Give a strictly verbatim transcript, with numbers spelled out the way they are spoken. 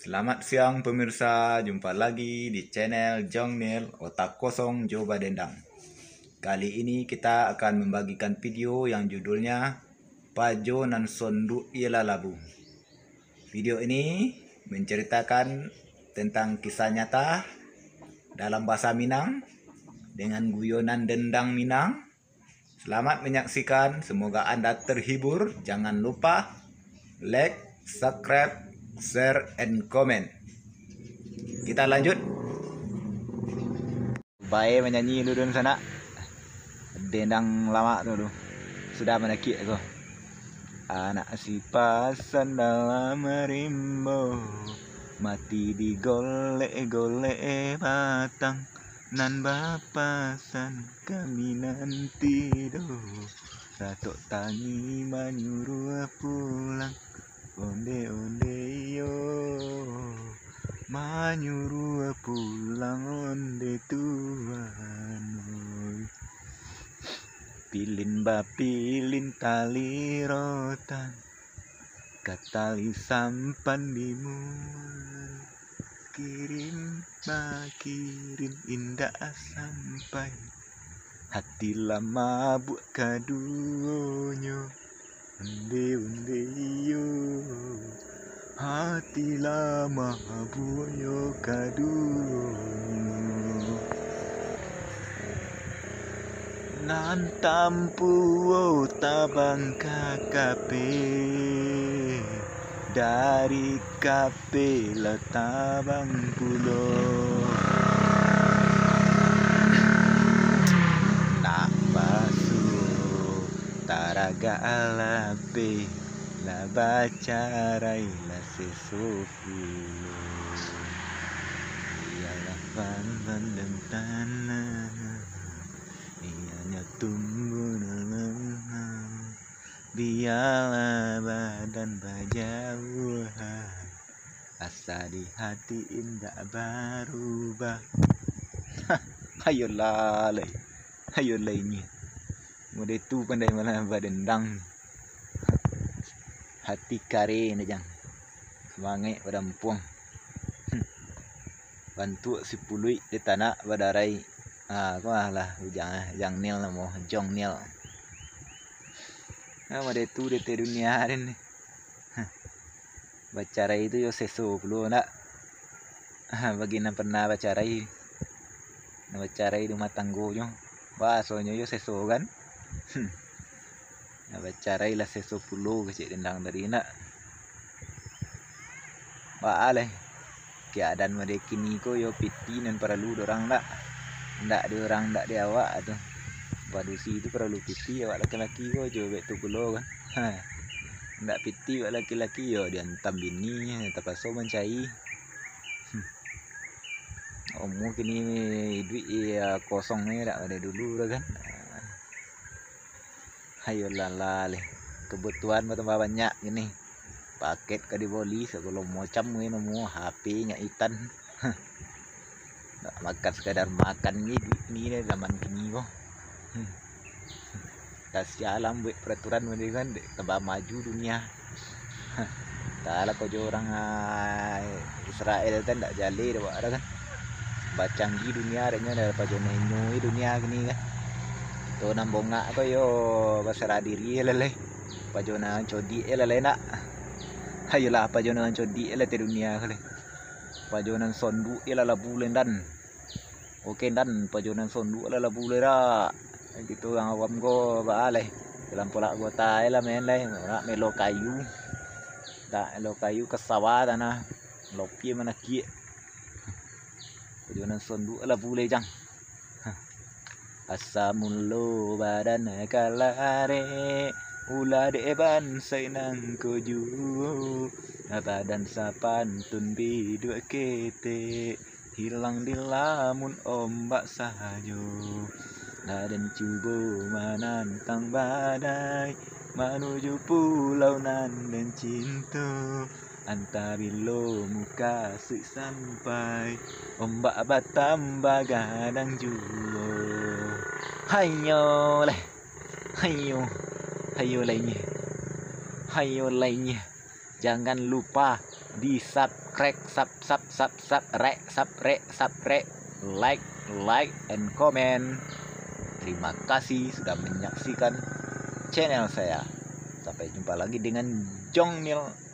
Selamat siang pemirsa, jumpa lagi di channel Jong Nil, otak kosong jo badendang. Kali ini kita akan membagikan video yang judulnya Pajo Nan Sonduak Ialah Labu. Video ini menceritakan tentang kisah nyata dalam bahasa Minang dengan guyonan dendang Minang. Selamat menyaksikan, semoga Anda terhibur. Jangan lupa like, subscribe, share, and comment. Kita lanjut. Bae manyanyi dulu dun sanak. Dendang lamak tu tu. Sudah manakik ko. Anak sipasan dalam rimbo, mati digolek-golek batang, nan bapasan kami nan tido, satok tangi manyuruah pulang. Onde-onde iyo, manyuruah pulang onde tuan oi. Pilin bapilin tali rotan, ka tali sampan di muari. Kirim bakirim indak sampai, hati lah mabuak kaduonyo. Onde-onde iyo, hati lah mabuak yo kaduonyo. Nan tampuo tabang ka kape, dari kape lah tabang pulo. Nak basuo taragak lape, lah bacarai lah seso pulo. Bialah pandan dan tanah, ianyo tumbuah dalam, bialah badan bajauhan, asa di hati indak barubah. Ayolah lai, ayolah inyo. Mode tu pandai malah badendang. Hati kare ni jang, samangek badampuang. Hmm. Bantuak si puluik di tanak badarai. Ah, ko lah, lah, Jang, Jang Nil namo, Jong Nil. Nah, mode tu di dunia den ni. Hah. Bacarai tu yo seso pulo ndak? Hah, bagi nan pernah bacarai, nan bacarai di rumah tanggo nyo, bahasonyo yo seso kan? Hmm. Nah, bacarai lah seso pulo kecek dendang tadi ndak? Baa leh. Keadaan mode kini ko yo piti nan paralu di urang ndak? Ndak di urang, ndak di awak tu. Padusi tu paralu piti, awak laki-laki ko jo bek tu pulo kan. Ha. Ndak piti awak laki-laki yo diantam bini, tapaso mancari. Hmm. Umua kini iduik iya kosong ni, dak ado dulu dah kan. Ayolah lah leh. Kebutuhan batambah banyak kini. Paket ka diboli sagalo macam ni namo, H P nyo itan. Nak makan sekadar makan ni duit ni deh zaman kini ko. Hmm. Dah sia lah buek peraturan model kan, dek tambah maju dunia. Entahlah ko jo urang, ah, Israel kan ndak jaleh dek awak dah kan. Bacanggih dunia dek nyo dah, pajo nenyo dunia kini kan. Tu nan bongak ko yo basarah diri lah leh. Pajo nan codiak lah leh nak. Ayolah, pajo nan codiak lah teh dunia ko leh. Pajo nan sonduak lah labu leh ndan. Oke, ndan pajo nan sonduak lah labu leh dak. Gitu urang awam ko baa leh. Dalam polak gota lah main leh. Nak melo kayu. Dak melo kayu ka sawah tanah. Lopi manakiak. Pajo nan sonduak lah labu leh jang. Asa mulo badan kalarek, ulah dek bansai nangko juo, badan sapantun biduak ketek, hilang di lamun ombak sajo. Lah den cubo manantang badai, manuju pulau nan den cinto. Antah bilo mukasuik sampai, ombak batambah gadang juo. Hayo leh, hayo, hayo lainnyo, hayo lainnyo. Jangan lupa di subscribe, sub sub sub sub rek sub rek sub rek, like, like and comment. Terima kasih sudah menyaksikan channel saya. Sampai jumpa lagi dengan Jong Nil.